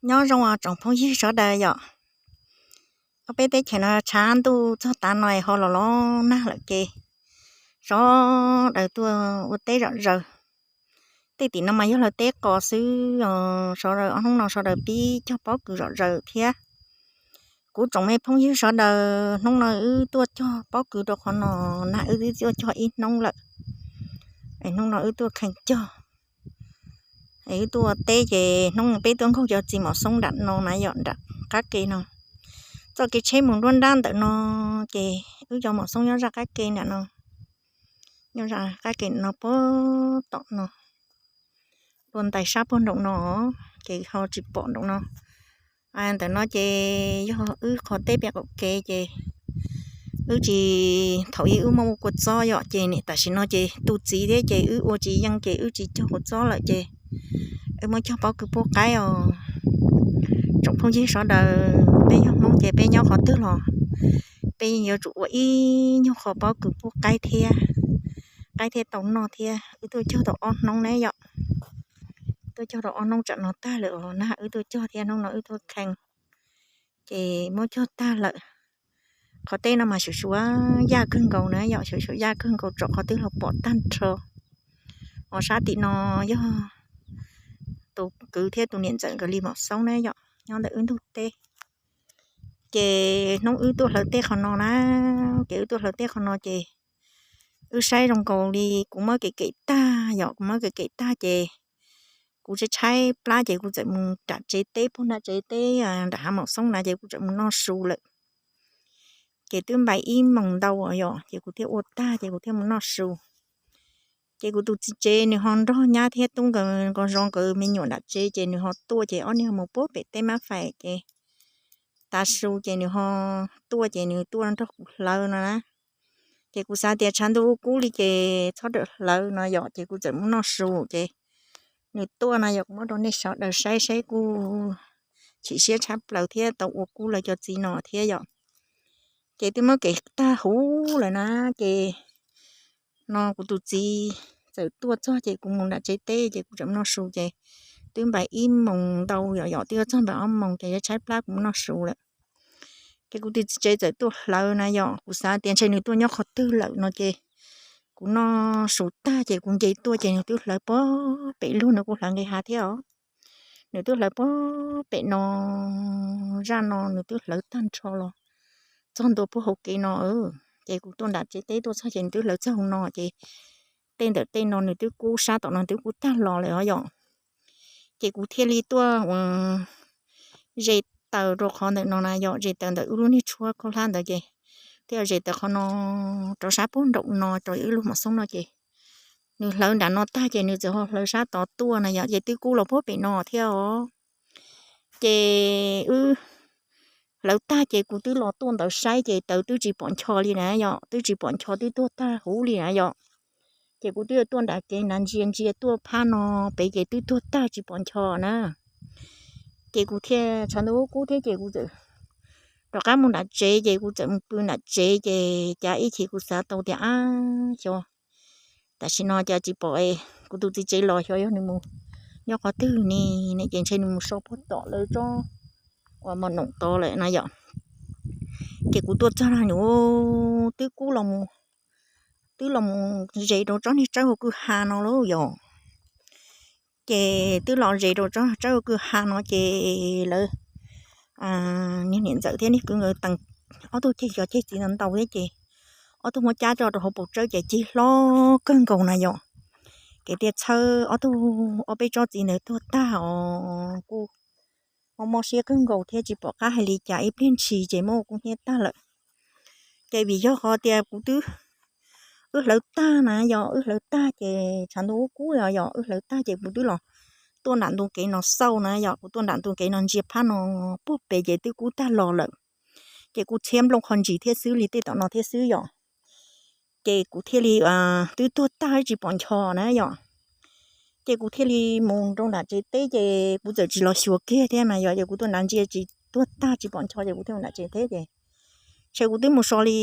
Nyob zoo tsoom phooj ywg sawv daws yom. Ob peb teb chaws no tshav ntuj txog tav no ho los los nag lawm ces sawv daws tuaj ua teb zom zaws. Tej tim no mas yog lawv teb qos xwb os, sawv daws ob hnub no sawv daws pib cog pob kws zom zaws thiab. Kuv tsoom me phooj ywg sawv daws, hnub no wb tuaj cog pob kws rau qhov no, nag wb twb tuaj cog ib hnub lawm, hnub no wb tuaj kheev cog. Wb tuaj teb ces hnub peb tuaj nkaug cov txiv maum xoob nram no na yom, nram qab ke no. Txoj kev tsheb mus nruab nrab ntawm no ces wb cov maum xoob nyob zaj qab ke nram no, nyob zaj qab ke no puag tom no, puag ntais sab puag nraum no, ces ho tsis pom nraum no. Ntawm no ces yog wb qhov teb pem qaum kev ces wb tsis, thaum ub wb muaj ua kua txob yom, ces nim tam sim no ces tu txiv thiab ces wb ua tsis yeej ces wb tsis cog kua txob lawm ces wb muab cog pob kws pub qaib os. Tsoom phooj ywg sawv daws, peb yog Hmoob ces peb nyob qhov twg los peb yeej yuav tsum ua ib nyuag qho pob kws pub qaib thiab, qaib thiaj tau noj thiab. Wb tuaj cog tau ob hnub ne yom, tuaj cog tau ob hnub tsam no tag lawm os, nag wb tuaj cog thiab hnub no wb tuaj kheev ces muab cog tag lawm. Qhov teb no mas suam suam yaj kawg nkaus na yom, suam suam yaj kawg nkaus, tsom qhov twg los pom tag nrho. Ho sab tim no yog tus kwv thiab tus niam ntxawm nkawd li maum xoob na yom, nyob ntawm wb ntug teb. Ces hnub wb tuaj hlawv teb qhov no na, ces wb tuaj hlawv teb qhov no ces wb saib zoo nkaus li kuv muab kev kem tag yom, kuv muab kev kem tag ces kuv tshaib tshaib plab ces kuv txawm mus nram tsev teb, puag nram tsev teb nram hav maum xoob na ces kuv txawm mus noj su lawm. Ces twb npaim ib moos ntau yom, ces kuv thiaj ua tag ces kuv thiaj mus noj su. Ces kuv tus txiv tsev nws ho nrog nyab thiab tub nkawd, nkawd zov nkawd me nyuam nram tsev ces nws ho tuaj ces ob niag ho mus puag pem teb mab fais ces tav su ces nws ho tuaj ces nws tuaj nrog kuv hlawv no na. Ces kuv xav tias tshav ntuj ua kub li ces txhob rawm hlawv no yom, ces kuv txawm mus noj su ces nws tuaj no yom, kuv muab rau nej sawv daws saib saib kuj chim siab tshaj plaws thiab tau ua kub lawv cov txiv no thiab yom. Ces twb muab kev tag huv lawm na, ces no kuv tus txiv txawm tuaj txog ces kuv mus nram tsev teb ces kuv txawm mus noj su ces twb npaim ib moos ntau yom, yom twb yuav txog npaim ob moos ces tshaib plab kuv mus noj su lawm. Ces kuv tus txiv tsev txawm tuaj hlawv na yom, kuv xav tias ntshe nws tuaj nyob qhov twg lawm no ces kuv noj su tag ces kuv nce tuaj ces nws twb hlawv puag pem lug, nws kuj hlawv nqis hav thiab os. Nws twb hlawv puag pem no, zaj no nws twb hlawv tag nrho los txog ntua puag hauv kev no. Ces kuv tuaj nram tsev teb tuaj txog ces nws twb hlawv txog hauv no ces tej ntawm tej no nws twb kub, sab tom no twb kub tag los lawm os yom. Ces kuv thiaj li tuaj ua ze taws rau qhov ntawm no na yom, ze taws ntawm wb lub niag tshuab khaub hlab ntawd ces thiaj ze taws qhov no rau sab puag nraum no rau wb lub maum xoob no ces nws hlawv nram no tag ces nws txawm ho hlawv sab tod tuaj na yom, ces twb kub los puag pem no thiab os. Ces wb hlawv tag ces kuv twb los tuaj ntawd saib ces taws twb tsis pom ncho li na yom, twb tsis pom ncho, twb tuag tag huv li na yom. Ces kuv twb tuaj nram kev nrad ntsia ntsia tuaj phab no pem ces twb tuag tag tsis pom ncho na. Ces kuv thiaj tshav ntuj kub thiab ces kuv txawm rov qab mus nram tsev ces kuv txawm mus pw nram tsev ces cas ib chim kuv xav tau tias ab xyov tam sim no cas tsis pom kuv tus txiv tsev los, xyov yog nws mus nyob qhov twg ne, ne ces ntshe nws mus so puag tom lawv tsob uas mos noom tod lawm na yom. Ces kuv tuaj txog no nws twb kub los mus, twb los mus ze rau tsob niag tsawb hauv kwj ha no lauj yom. Ces twb los ze rau tsob tsawb hauv kwj ha no ces lawv niag niam ntxawm thiab niag kwv nkawd tees ob tug ceg cov ceg txiv ntau ntau thiab ces ob tug muab cab coj rau hauv paus tsawb ces cig hlob kawg nkaus na yom. Ces thiaj txhawb ob tug, ob peb tsob txiv ntawd tuag tag os, kuj mob mob siab kawg nkaus thiab tsis pom qab hais li cas, ib pliag ntshis ces muab ua kub hnyiab tag lawm. Ces vim yog qhov tias kuv twb, wb hlawv tag na yom, wb hlawv tag ces tshav ntuj ub kub yom, wb hlawv tag ces kuv twb los tuaj nram ntu kev no xauj na yom, kuv tuaj nram ntu kev no ntsia phab no puag pem ces twb kub tag los lawm. Ces kuv txhiab nplooj qho ntsis thiab xwb li tej tom no thiab xwb yom. Ces kuv thiaj li twb tuag tag tsis pom ncho na yom. Ces kuv thiaj li mus rau nram tsev teb ces kuv txawm tsis los xyuas kiag thiab mas yom, ces kuv tuaj nrad ntsia tsis tuag tag tsis pom ncho ces kuv thiaj mus nram tsev teb ces ntshe kuv twb mus so li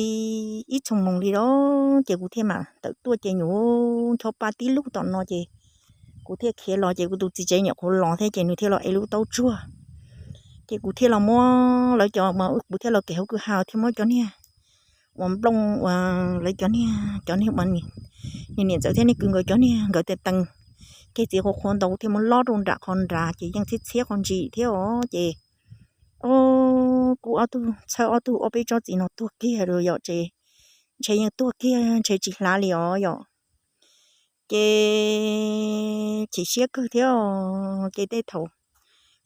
ib txhoos moos li los ces kuv thiaj mam tawm tuaj ces nyuam ncho pa tib lub tom no ces kuv thiaj khiav los ces kuv tus txiv tsev nyuam qhuav los thiab ces nws thiaj los ev lub taub tsuag Ces kuv thiaj los muab lawv cov, kuv thiaj los kev hauv kwj ha thiab muab cov niag uas nplooj uas lawv cov niag, cov niag uas niam ntxawm thiab niag kwv nkawd cov niag nkawd tes tees, kev txiv qhuav qhuav ntau thiaj muab lob rau nram qhov nrad ces yeej txhiab txhiab qhov ntsis thiab os ces, o, kuv ob tug txhawb ob tug ob peb tsob txiv no tuag kiag lawm yom ces ntshe yeej tuag kiag ntshe tsis hlav li os yom. Ces chim siab kawg thiab os ces tej thaum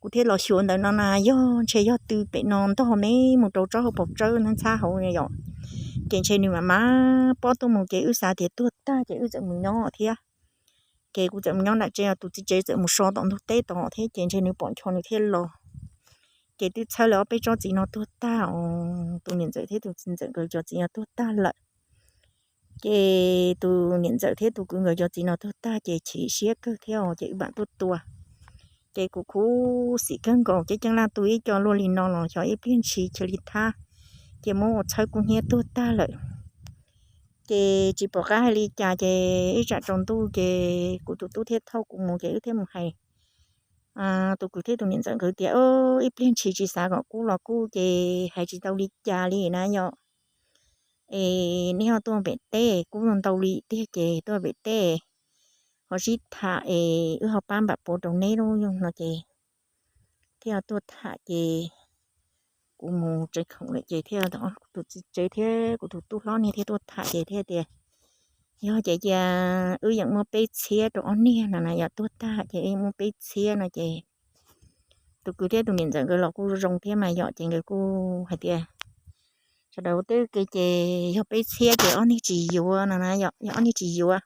kuv thiaj los xyuas ntawm no na yog ntshe yog tw pem no ntog me mus rau tsob hauv paus tsawb ntxhab hauv yom. Ces ntshe nws mam mam pob tuaj mus ces wb xav tias tuag tag ces wb txawm mus nyob thiab. Ces kuv txawm mus nyob nram tsev, tus txiv tsev txawm mus so tom ntug teb tom thiab ces ntshe nws pom ncho nws thiaj los. Ces twb txhawb lawv ob peb tsob txiv no tuag tag os, tus niam ntxawm thiab tus txiv ntxawm nkawd cov txiv no tuag tag lawm. Ces tus niam ntxawm thiab tus kwv nkawd cov txiv no tuag tag ces chim siab kawg thiab os ces wb mam tuaj tua. Ces kuv khuv xim kawg nkaus, ceeb ceeb laj tu ib co luaj li no los xyov ib pliag ntshis cia li thab, ces muab ua txhawb kub hnyiab tuag tag lawm. Ces tsis pom qab hais li cas ces ib tsam tsaus ntuj ces kuv tus tub thiaj thauj kuv mus ces wb thiaj mus hais tus kwv thiab tus niam ntxawm nkawd tias, ib pliag ntshis tsis xav kom kub los kuj ces hais tsis tau li cas li na yom. Es nej ho tuaj pem teb, kub ntau li tiag ces tuaj pem teb ho sib tham es wb ho pab npam puav rau neb lauj no ces thiaj tuaj tham ces kuv mus tsev khoom lawm ces thiaj, kuv tus txiv tsev thiab kuv tus tub hlob niag thiaj tuaj tham ces thiaj tias, yog ces cia wb yeem muab peb txhiab rau ob niag no na yom, tuag tag ces wb yeem muab peb txhiab no ces tus kwv thiab tus niam ntxawm nkawd los kuj zoo thiab mas yom ces nkawd kuj hais tias sawv daws ua teb ua ke ces yog peb txhiab ces ob niag tsis yuav no na yom, yog ob niag tsis yuav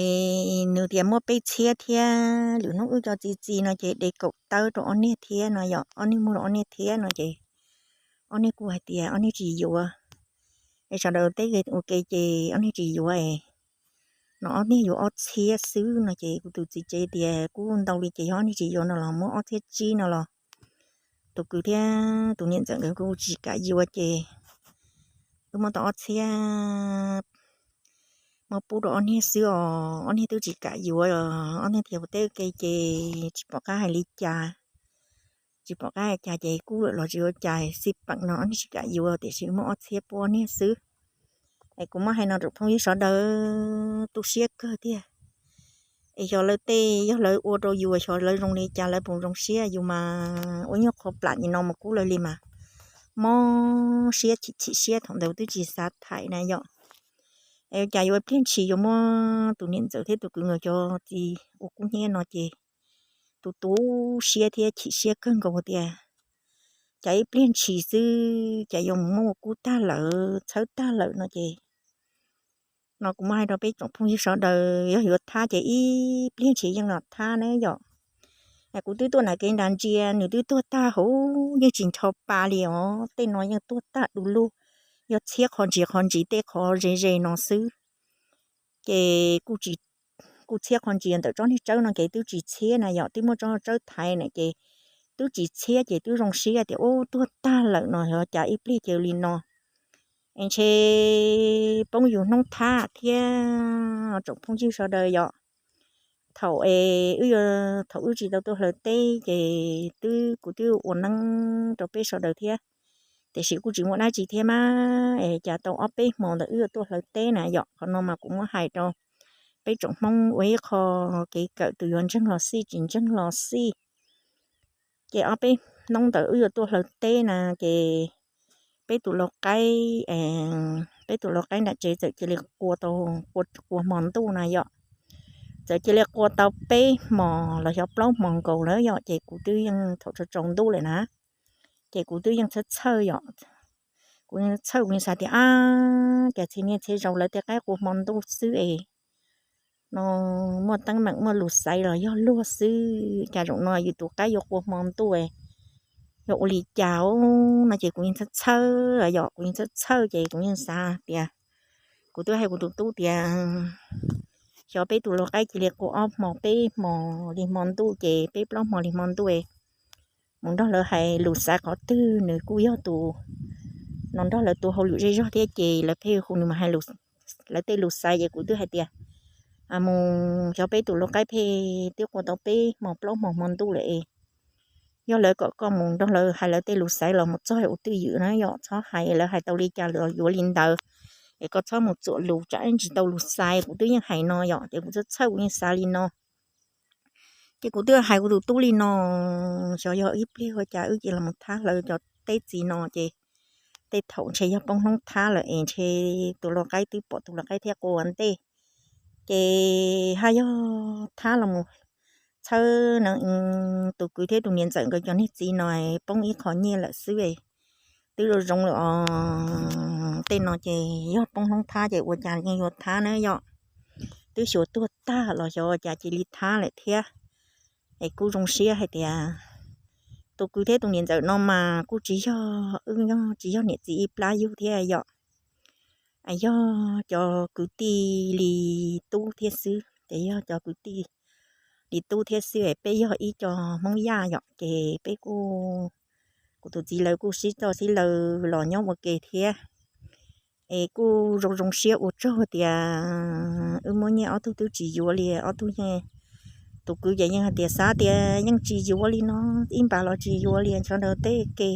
es nws tias muab peb txhiab thiab lwm hnub wb cov txiv txiv no ces de kaum tawb rau ob niag thiab no yom, ob niag muag rau ob niag thiab no ces ob niag kuj hais tias ob niag tsis yuav. Es sawv daws teb ua ke ces ob niag tsis yuav es no ob niag yuav ob txhiab xwb no ces kuv tus txiv tsev tias kub ntau li ces yog ob niag tsis yuav no los muab ob txhiab tsib no los tus kwv thiab tus niam ntxawm nkawd kuj tsis kam yuav ces wb muab tau ob txhiab muab pub rau ob niag xwb os, ob niag twb tsis kam yuav, ob niag tias ua teb ua ke ces tsis pom qab hais li cas, tsis pom qab hais cas ces kub lawm los tsis ua cas, xij peem no ob niag tsis kam yuav tiam sis muab ob txhiab pub ob niag xwb. Es kuv muab hais no rau phooj ywg sawv daws tu siab kawg tiag. Es xyov lawv tej yog lawv ua rau yus xyov lawv zoo li cas lawv puas zoo siab, yus mas ua nyuag qhuav plam nim no mus kub lawv li mas mob siab chim chim siab thaum ntawd twb tsis xav tham na yom. Es ua cas yuav ib pliag ntshis yuav muab tus niam ntxawm thiab tus kwv nkawd cov txiv ua kub hnyiab no ces tu tu siab thiab chim siab kawg nkaus tias cas ib pliag ntshis xwb cas yuav mus muab ua kub tag lawm txhawb tag lawm no ces no kuv muab hais rau peb tsoom phooj ywg sawv daws yog yuav thab ces ib pliag ntshis yeej los thab na yom. Kuv twb tuaj nram kev nrad ntsia nws twb tuag tag huv yeej tsis ncho pa li os, tej no yeej tuag tag du lug, yog txhiab qhov ntsis qhov ntsis tej qhov ze ze no xwb. Ces kuj txhiab qhov ntsis ntawm tsob niag tsawb no ces twb tsis txhiab na yom, twb muaj tsob tsawb thaiv na ces twb tsis txhiab ces twb zoo siab tias ub tuag tag lawm no yog cas ib pliag ces li no. Es ntshe poob yus hnub thab thiab tsoom phooj ywg sawv daws yom. Thaum es wb, thaum wb tsis tau tuaj hlawv teb ces twb kuv twb ua neeb rau peb sawv daws thiab, tiam sis kuj tsis muaj dab tsi thiab mas es cas tau ob peb hmo ntawd wb yuav tuaj hlawv teb na yom. Qhov no mas kuv muab hais rau peb tsoom Hmoob ua ib qho kev kawm, tus yuav ntseeg los xij, tsis ntseeg los xij. Ces ob peb hnub ntawd wb yuav tuaj hlawv teb na ces peb tus lau qaib, peb tus lau qaib nram tsev txawm cia li qua tau, qua hmo ntuj na yom. Txawm cia li qua tau peb hmo los xyov plaub hmo nkaus lawm yom, ces kuv twb yeej thaum tsaus tsaus ntuj lawm na, ces kuv twb yeej txhawj txhawj yom. Kuv txhawj, kuv xav tias ab, cas txhia niaj txhia zaus lawv tej qaib qua hmo ntuj xwb es no muaj teeb meem muaj lus xaiv los yog luag xwb, cas zaum no yus tus qaib yuav qua hmo ntuj, yog ua li cas no ces kuv yeej txhawj txhawj yom, kuv yeej txhawj txhawj ces kuv yeej xav tias, kuv twb hais kuv tus tub tias xyov peb tus lau qaib cia li qua ob hmo peb hmo li hmo ntuj ces peb plaub hmo li hmo ntuj, mus nrog lawv hais lus xaiv qhov twg, nws kuj yog tus no nrog lawv tua hauj lwm zej zog thiab ces lawv pheej hu nws mus hais lawv tej lus xaiv ces kuv twb hais tias mus xyov peb tus lau qaib pheej twb qua tau peb hmo plaub hmo hmo ntuj lawm es yog lawv kom koj mus nrog lawv hais lawv tej lus xaiv los mus txog ua twj ywm na yom, txhob hais lawv hais tau li cas los yuav li ntawd. Es koj txhob mus txuam lus tsam ib ntsis tsis tau lus xaiv, kuv twb yeej hais no yom, ces kuv txhawj txhawj kuv yeej xav li no. Ces kuv twb hais kuv tus tub li no, xyov yog ib pliag ua cas wb cia li los thab hlawv cov teb txiv no ces tej thaum ntshe yog poob hnub thab lawm es ntshe tus lau qaib twb pom tus lau qaib thiab quas ua ntej. Ces haj yog thab los mus txhawb no, tus kwv thiab tus niam ntxawm nkawd cov niag txiv no poob ib qho nyiaj lawm xwb. Twb zoo zoo lawm os, tej no ces yog poob hnub thab ces ua cas yeej yuav thab na yom. Twb xyuas tuag tag los xyov ua cas cia li thab lawm thiab. Es kuj zoo siab hais tias tus kwv thiab tus niam ntxawm no mas kuj tsis yog wb nyob tsis yog niam txiv ib plab yug thiab yom. Yog cov kwv tij li tub thiab xwb, ces yog cov kwv tij li tub thiab xwb, peb yog ib co Hmoob Yaj yom, ces peb kuj, kuv tus txiv lawv kuj sib txoj sib law los nyob ua ke thiab. Es kuj zoo zoo siab ua tsaug tias wb muab nyiaj ob tug twb tsis yuav li, ob tug yeej, tus kwv ces yeej hais tias xav tias yeej tsis yuav li no, ib npav los tsis yuav li, ncho nrog teb ke,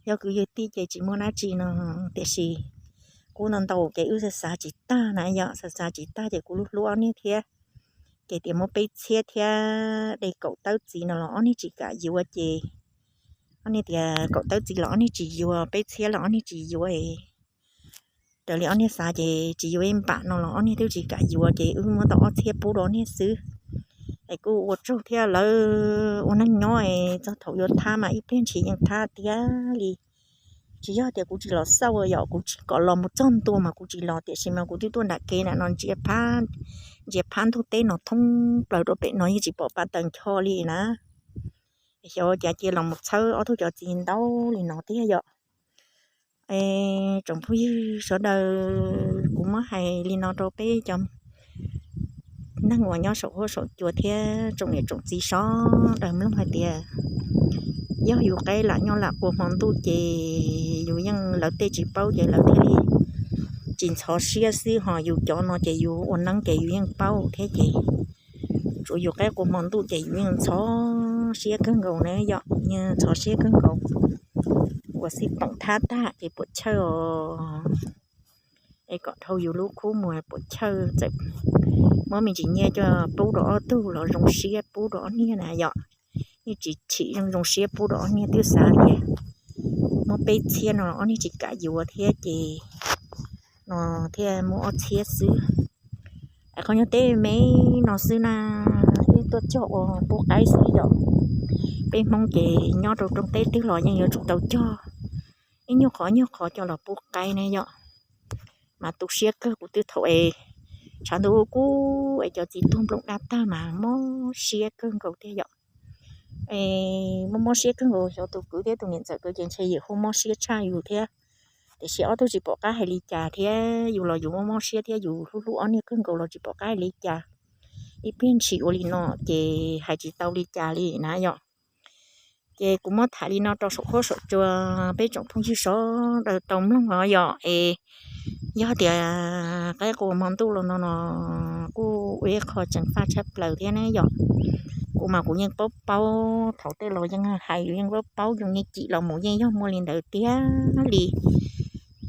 yog kwv yog tij ces tsis muaj dab tsi no, tiam sis kuv ntau ntau ces wb xav xav tsis tag na yom, xav xav tsis tag ces kuv lub hlub ob niag thiab, ces tias muab peb txhiab thiab de kaum tawb txiv no los ob niag tsis kam yuav ces ob niag tias kaum tawb txiv los ob niag tsis yuav, peb txhiab los ob niag tsis yuav. Raws li ob niag xav ces tsis yuav ib npav no los ob niag twb tsis kam yuav ces wb muab tau ob txhiab pub rau ob niag xwb. Es kuj ua tsaug thiab, lawv ua neej nyob es txog thaum yuav thab mas ib pliag ntshis yeej thab tiag li. Tsis yog tias kuv tsis los xauj yom, kuv tsis kom los mus txog ntua mas kuv tsis los, tiam sis mas kuv twb tuaj nram kev nram no ntsia phab ntug teb no thoob plaws rau pem no yeej tsis pom pab taws ncho li na. Xyov cas cia los mus txhawb ob tug cov txiv ntau li no thiab yom. Tsoom phooj ywg sawv daws, kuv muab hais li no rau peb cov neeg uas nyob saum huab saum cua thiab tsoom niam tsoom txiv sawv daws mloog hais tias yog yus qaib lam nyob lam qua hmo ntuj ces yus yeej, lawv tej tsis paub ces lawv thiaj li tsis ntxhov siab xwb, ho yus cov no ces yus ua neeb ces yus yeej paub thiab ces tsuav yus qaib qua hmo ntuj ces yus yeej ntxhov siab kawg nkaus na yom, yeej ntxhov siab kawg nkaus. Ua xij toom thab tag ces puam chawj os, es kom dhau yus lub khub mus puam chawj, txawm muab me ntsis nyiaj coj pub rau ob tug los zoo siab pub rau ob niag na yom. Yeej tsis chim, zoo zoo siab pub rau ob niag, twb xav tias muab peb txhiab no ob niag tsis kam yuav thiab ces no thiaj muab ob txhiab xwb. Es qhov nyob teb me no xwb na, ib tuaj cog ua pub qaib xwb yom. Peb Hmoob ces nyob rau rooj teb twg los yeej yuav tsum tau cog ib nyuag qhov nyuag qhov coj los pub qaib ne yom. Mas tu siab kawg, kuv twb thaum es tshav ntuj kub es cov txiv tuag nplooj daj tag mas mob siab kawg nkaus thiab yom. Mob mob siab kawg nkaus, xyov tus kwv thiab tus niam ntxawm kawg ces ntshe yim hu mob siab tshaj yus thiab. Tiam sis ob tug tsis pom qab hais li cas thiab, yus los yus mob mob siab thiab, yus hlub hlub ob niag kawg nkaus los tsis pom qab hais li cas. Ib pliag ntshis ua li no ces hais tsis tau li cas li na yom. Ces kuv muab tham li no rau saum huab saum cua peb tsoom phooj ywg sawv daws tau mloog os yom. Es yog tias qaib qua hmo ntuj los no no kuj ua ib qho ceev faj tshaj plaws thiab ne yom. Kuv mas kuv yeej paub paub, thaum tej los yeej hais yus yeej paub paub, yus niag cim los mus yeej yog muaj li ntawd tiag li.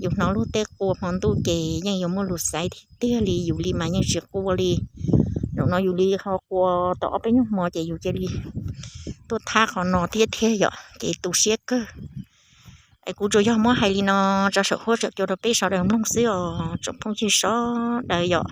Yus hnov luag tej qua hmo ntuj ces yeej yuav muaj lus xaiv tiag tiag li, yus li mas yeej tsis qua li. Zaum no yus li ho qua tau ob peb nyuag hmo ces yus cia li tuaj thab qhov no thiab thiab yom, ces tu siab kawg. Es kuv tsuas yog muab hais li no tso saum huab saum cua rau peb sawv daws mloog xwb os tsoom phooj ywg sawv daws yom.